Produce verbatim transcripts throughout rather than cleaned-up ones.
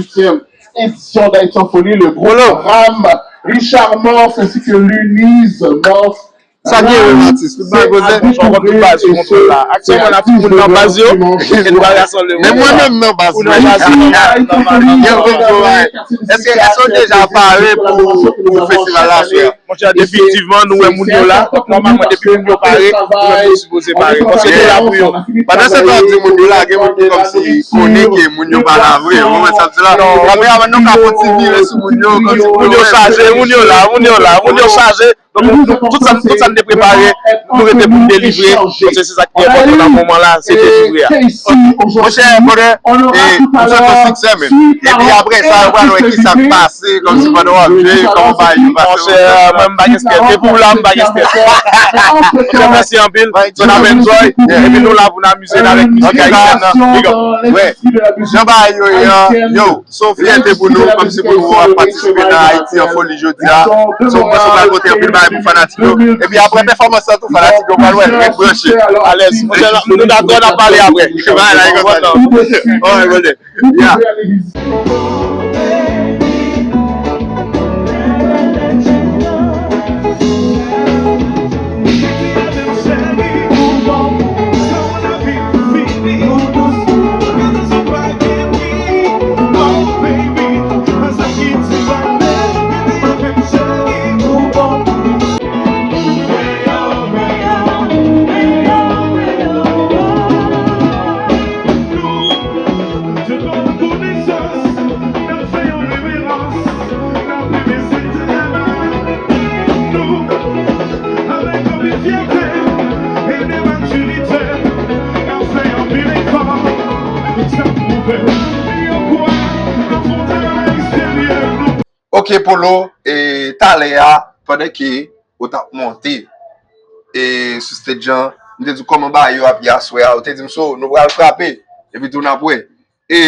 Huitième édition d'Haïti en Folie, le groupe Ram, Richard Morph ainsi que Luniz Morph. Sa gen menm atis, tout bagay koze. Ou konn tout baz sou moun yo la. Aktyèlman, n ap tout moun nan baz yo, e nou pral rasanble. Men mwen menm nan baz mwen. Ou nan baz ou. Yo, bon, bon, ouais. Èske, èske w deja pare pou, pou festival la, frè? Monchè, definitivman, nou wè moun yo la. Nòmalman, depi moun yo pare, nou menm nou sipoze pare. Paske nou la pou yo. Pandan se tan w di moun yo la, gen moun ki kòmsi konnen ke moun yo pa la vre. Ou konprann sa m di la? Kameramàn nou ka fè yon ti vire sou moun yo, kòmsi moun yo chaje, moun yo la, moun yo la, moun yo chaje. Donk, nou, tout sa, tout sa n te prepare, nou rete pou n delivre, paske se sa ki pi enpòtan nan moman la, se delivre a. Monchè, brother, e, nou swete w siksè, men. Epi apre sa, yo pral wè ki sa k pase, kòmsi pandan w ap jwe, kòman bagay yo pase. Monchè, mwen, m pa gen strès. Depi w la, m pa gen strès. Monchè, mèsi anpil. So n ap enjoy. Epi nou la pou n amize n avèk mizik ayisyèn nan. Big up. Jan bagay yo ye a, yo, se yon fyète pou nou, kòmsi pou nou ap patisipe nan Ayiti an Foli jodi a. So, m panse w pral pote anpil bagay pou fanatik yo. Epi apre pèfòmans lan tou, fanatik yo pral wè, ret branche. Alèz. Monchè, nou dakò, n ap pale apre. Bagay la, e konsa. Alright, brother. Yeah. Ok, Polo, e talè a, pandan ke ou t ap monte, e sou stage an, m te di w kòman bagay yo ap ye aswè a, ou te di m, so, nou pral frape, epi tou n ap wè. E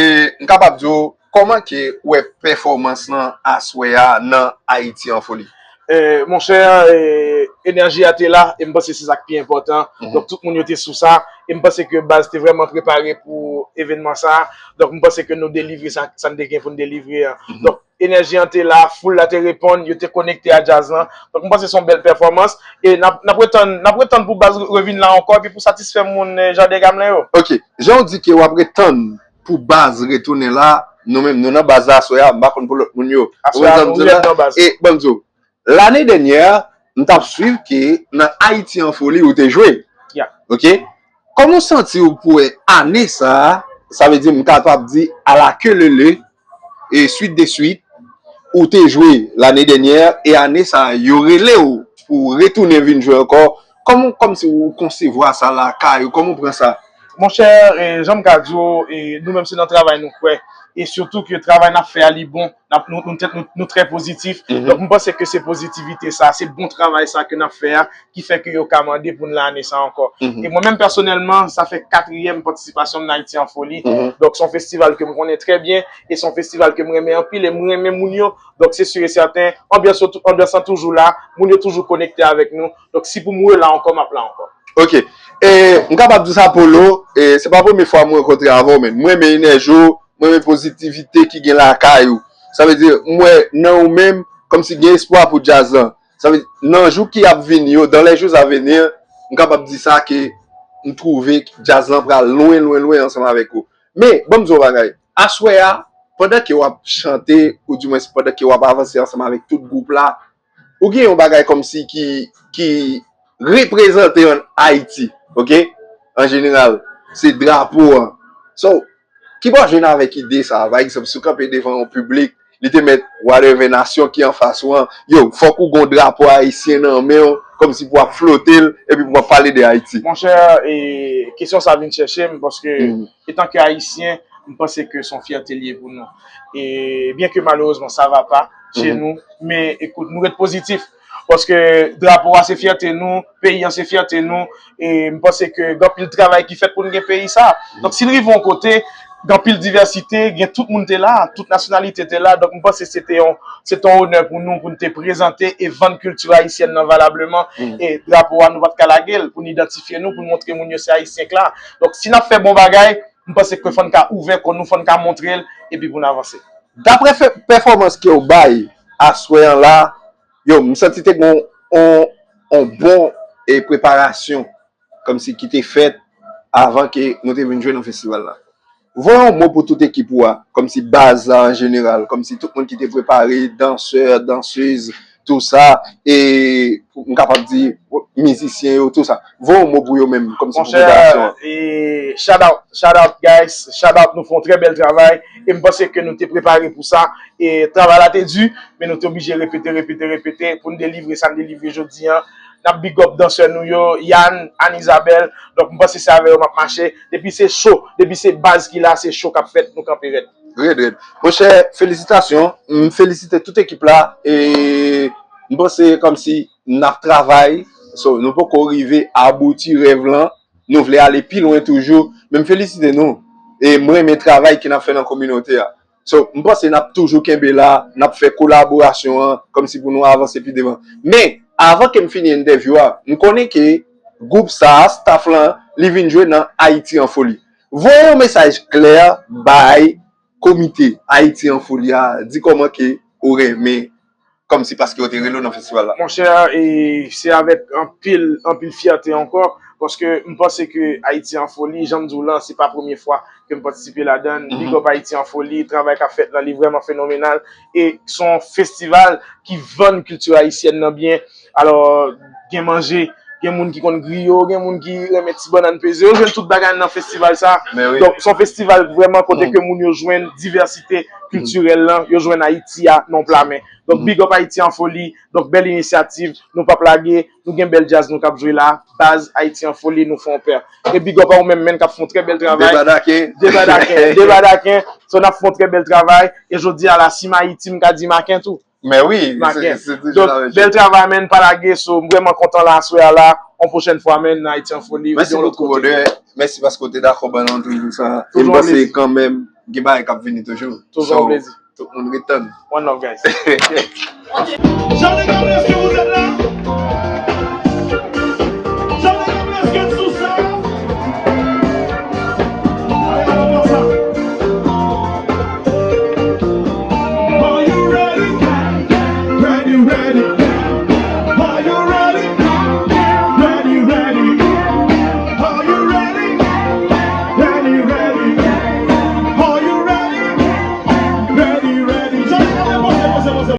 m kapab di w, kòman ke w wè pèfòmans lan aswè a nan Ayiti an Foli? E, monchè, e, enèji a te la, e m panse se sa k pi enpòtan. Donk, tout moun yo te sou sa, e m panse ke baz te vrèman prepare pou evènman sa. Donk, m panse ke nou delivre sa, sa n te gen pou n delivre an. Donk, enèji an te la, foul la te reponn, yo te konekte a djaz lan. Donk, m panse se yon bèl pèfòmans. E n ap, n ap ret tann, n ap ret tann pou baz revin la ankò, epi pou satisfè moun, e, Jardin Gamelin yo. Ok, jan w di ke w ap ret tann pou baz retounen la, nou menm, nou nan baz la aswè a, m pa konn pou lòt moun yo. Aswè a, nou ret nan baz. E, ban m di w, lane dènyè a, m t ap swiv ke nan Ayiti an Foli ou te jwe. Ok? Kòman w santi w pou wè ane sa a, sa vle di m kapab di alakelele, e swit de swit, ou te jwe lane dènyè, e ane sa a, yo rele w pou w retounen vin jwe ankò. Kòman, kòmsi w konsevwa sa lakay ou, kòman w pran sa? Monchè, e, jan m ka di w, e, nou menm se nan travay nou kwè. E sitou ke travay n ap fè a, li bon. N ap, nou, nou, nou, nou trè pozitif. Donk, m panse ke se pozitivite sa, se bon travay sa ke n ap fè a, ki fè ke yo ka mande pou n la ane sa ankò. E mwen menm pèsonèlman, sa fè katriyèm patisipasyon m nan Ayiti an Foli. Donk, se yon festival ke m konnen trè byen, e se yon festival ke m renmen anpil, e m renmen moun yo. Donk, se si e sèten, anbyans yo tou, anbyans lan toujou la, moun yo toujou konekte avèk nou. Donk, si pou m rela ankò, m ap la ankò. Ok. E, m kapab di sa, Polo, e, se pa premye fwa m rankontre avè w, men m renmen enèji w, m renmen pozitivite ki gen lakay ou. Sa vle di, m wè nan ou menm, kòmsi gen espwa pou djaz lan. Sa vle di, nan jou ki ap vini yo, dans les jours à venir, m kapab di sa ke m twouve djaz lan pral lwen, lwen, lwen ansanm avèk ou. Men, ban m di w yon bagay. Aswè a, pandan ke w ap chante, oudimwens pandan ke w ap avanse ansanm avèk tout gwoup la, ou gen yon bagay kòmsi ki, ki reprezante an Ayiti, ok? An jeneral, se drapo an. So, ki bò w jwenn avèk ide sa a? Pa egzanp, si w kanpe devan yon piblik, li te mèt whatever nasyon ki anfas ou an, yo, fòk ou gen yon drapo ayisyen nan men w, kòmsi pou w ap flote l, epi pou w ap pale de Ayiti. Monchè, e, kesyon sa vin chèche m, paske, etan ke Ayisyen, m panse ke se yon fyète l ye pou nou. E byen ke malerezman, sa va pa chez nous, men ekout, nou ret pozitif. Paske drapo a se fyète nou, peyi an se fyète nou, e m panse ke gen anpil travay ki fèt pou n gen peyi sa. Donk, si n rive yon kote, gen anpil divèsite, gen tout moun te la, tout nasyonalite te la. Donk, m panse se te yon, se te yon onè pou nou, pou n te prezante e vann kilti ayisyèn nan valableman. E drapo a, nou pa t ka lage l, pou n idantifye nou, pou n montre moun yo se Ayisyen k la. Donk, si n ap fè bon bagay, m panse ke fò n ka ouvè kò nou, fò n ka montre l, epi pou n avanse. Daprè fè- pèfòmans ke w bay aswè an la, yo, m santi te gen yon, yon bon e preparasyon kòmsi ki te fèt avan ke nou te vin jwe nan festival la. Voye yon mo pou tout ekip ou a, kòmsi baz la an jeneral, kòmsi tout moun ki te prepare, dansè, dansez, tou sa, e m kapab di mizisyen yo, tou sa. Voye yon mo pou yo menm, kòmsi pou preparasyon an. Monchè, e, shout out, shout out guys, shout out, nou fè yon trè bèl travay e m panse ke nou te prepare pou sa. E travay la te di, men nou te oblije repete, repete, repete pou n delivre sa n delivre jodi an. N ap big up dansè nou yo, Yann, Anne Isabelle. Donk m panse se avè yo m ap mache. Depi se cho, depi se baz ki la, se cho k ap fèt, nou kanpe rèd. Red, red. Monchè, felisitasyon. M felisite tout ekip la. E m panse kòmsi n ap travay. So, nou poko rive abouti rèv lan. Nou vle ale pi lwen toujou. Men m felisite nou. E m renmen travay ke n ap fè nan kominote a. So, m panse n ap toujou kenbe la, n ap fè kolaborasyon an, kòmsi pou nou avanse pi devan. Men, avan ke m fini entèvyou a, m konnen ke gwoup sa a, staff lan, li vin jwe nan Ayiti an Foli. Voye yon mesaj klè bay komite Ayiti an Foli a, di kòman ke ou renmen, kòmsi paske yo te rele w nan festival la. Monchè, e se avèk anpil, anpil fyète ankò, paske m panse ke Ayiti an Foli, jan m di w lan, se pa premye fwa ke m patisipe ladan l. Big up Ayiti an Foli, travay k ap fèt lan, li vrèman fenomenal. E se yon festival ki vann kilti ayisyèn nan byen. Alò, gen manje, gen moun ki konn griyo, gen moun ki renmen ti bannann peze. Yo jwenn tout bagay nan festival sa. Donk, se yon festival vrèman kote ke moun yo jwenn divèsite kiltirèl lan, yo jwenn Ayiti a nan yon pla men. Donk, big up Ayiti an Foli. Donk, bèl inisyativ, nou p ap lage, nou gen bèl djaz nou k ap jwe la, baz Ayiti an Foli, nou fè yon pè. E big up a ou menm, menn, k ap fè yon trè bèl travay. Deba Daken. Deba Daken, Deba Daken. So, n ap fè yon trè bèl travay. E jodi a la, si m Ayiti, m ka di Maken tou. Men wi, se Donk, bèl travay, menn, pa lage. So, m vrèman kontan la, aswè a la. Yon pwochèn fwa, menn, nan Ayiti an Foli. Mèsi bokou, brother. Mèsi paske w te dakò ban nou toujou sa. E m panse kanmenm, gen bagay k ap vini toujou. Toujou yon plezi. Tout moun ret tann. One love, guys. Jean de Gabriel, est-ce que vous êtes là? Jean de Gabriel, est-ce que tu es là? Allez, allons voir ça. Are you ready? Ready, ready.